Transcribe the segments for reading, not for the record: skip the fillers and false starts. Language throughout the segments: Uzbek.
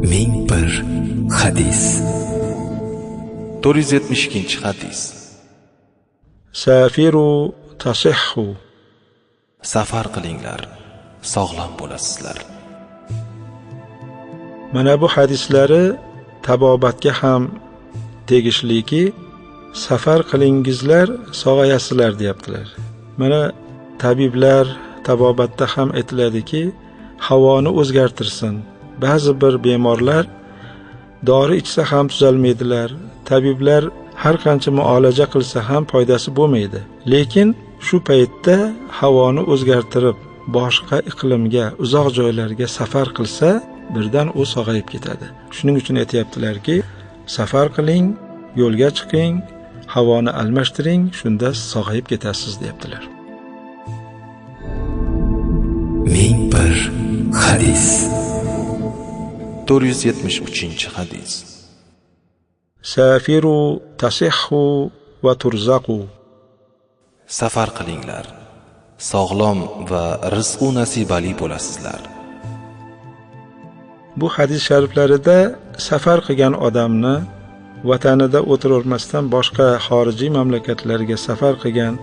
1001 hadis. 472-hadis. Safiru tasihhu. Safar qilinglar, sog'lom bo'lasizlar. Mana bu hadislari tabobatga ham tegishliki, safar qilingizlar, sog'ayasizlar deyaptilar. Mana tabiblar tabobatda ham aytiladiki, havoni o'zgartirsin. Ba'zi bir bemorlar dori ichsa ham tuzalmaydilar. Tabiblar har qancha muolaja qilsa ham foydasi bo'lmaydi. Lekin shu paytda havoni o'zgartirib, boshqa iqlimga, uzoq joylarga safar qilsa, birdan u sog'ayib ketadi. Shuning uchun aytayaptilarki, safar qiling, yo'lga chiqing, havoni almashtiring, shunda sog'ayib ketasiz deyaptilar. 1001 hadis. 473-hadis. Safiru tasihhu va turzaqu. Safar qilinglar, sog'lom va rizqu nasibali bo'lasizlar. Bu hadis shariflarida safar qilgan odamni vatanida o'tiravermasdan boshqa xorijiy mamlakatlarga safar qilgan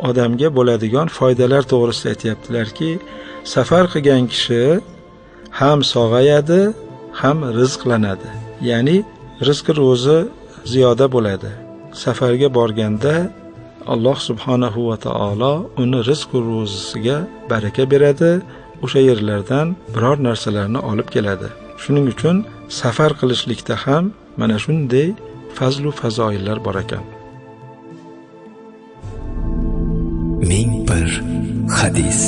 odamga bo'ladigan foydalar to'g'risida aytayaptilarki, safar qilgan kishi ham sog'ayadi, ham rizqlanadi. Ya'ni rizqi ro'zi ziyoda bo'ladi. Safarga borganda Alloh subhanahu va taolo uni rizqi ro'zisiga baraka beradi, o'sha yerlardan biror narsalarni olib keladi. Shuning uchun safar qilishlikda ham mana shunday fazlu fazoillar bor ekan. 1001 hadis.